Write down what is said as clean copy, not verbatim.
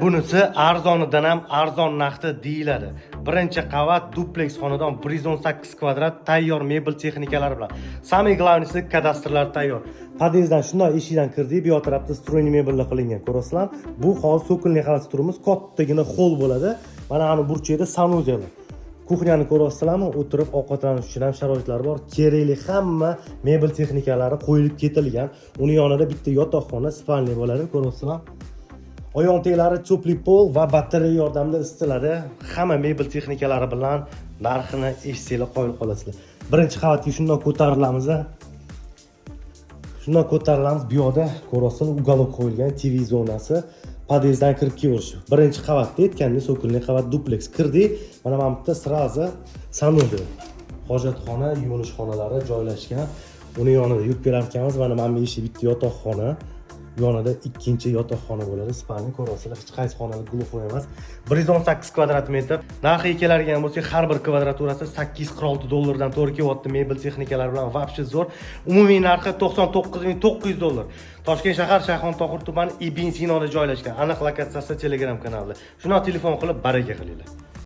Bunisi arzonidan ham arzon narxda deyiladi. Birinchi qavat dupleks xonadon, 118 kvadrat, tayyor mebel texnikalari bilan. Самый главный si, kadastrlar tayyor. Podyezddan shundoq eshikdan kirdik, bu yoq tarafda встроенный mebellar qilingan, ko'rasizlar. Bu hozir цокольный qavatda turibmiz, kattagina холл bo'ladi. Mana bu burchakda санузел. Кухня ni ko'ryapsizlarmi? O'tirib ovqatlanish uchun ham sharoitlar bor. Kerakli hamma mebel texnikalari qo'yilib ketilgan. Uni yonida bitta yotoqxona, спальня bo'ladi, ko'ryapsizlar. Oyoq teglari тёплый пол va batareya yordamida isitiladi. Hamma mebel texnikalari bilan narxini eshitsanglar, qoyil qolasizlar. Birinchi qavatga shundoq ko'tarilamiz. Shundoq ko'tarilamiz. Bu yoqda ko'ryapsizlar, уголок qo'yilgan, TV zonasi. Podyezddan kirib kelaverish. Birinchi qavatda, aytgandek, цокольный qavat dupleks. Kirdik, mana bu yerda сразу санузел. Hojatxona, yuvinish xonalari joylashgan. Uni yonida yurib kelar ekanmiz, mana bu eshik bitta yotoqxona. Yonida ikkinchi yotoqxona bo'ladi. Спальня ko'ryapsizlar, hech qaysi xonalar глухой emas. 118 kvadrat metr. Narxiga keladigan bo'lsak, har bir kvadraturasi 846 dollardan to'g'ri kelyapti mebel texnikalari bilan. Вообще zo'r. Umumiy narxi 99 900 dollar. Toshkent shahar, Shayxontohur tumani, Ibn Sinoda joylashgan. Aniq lokatsiyasi Telegram kanalida. Shundoq telefon qilib baraka qilinglar.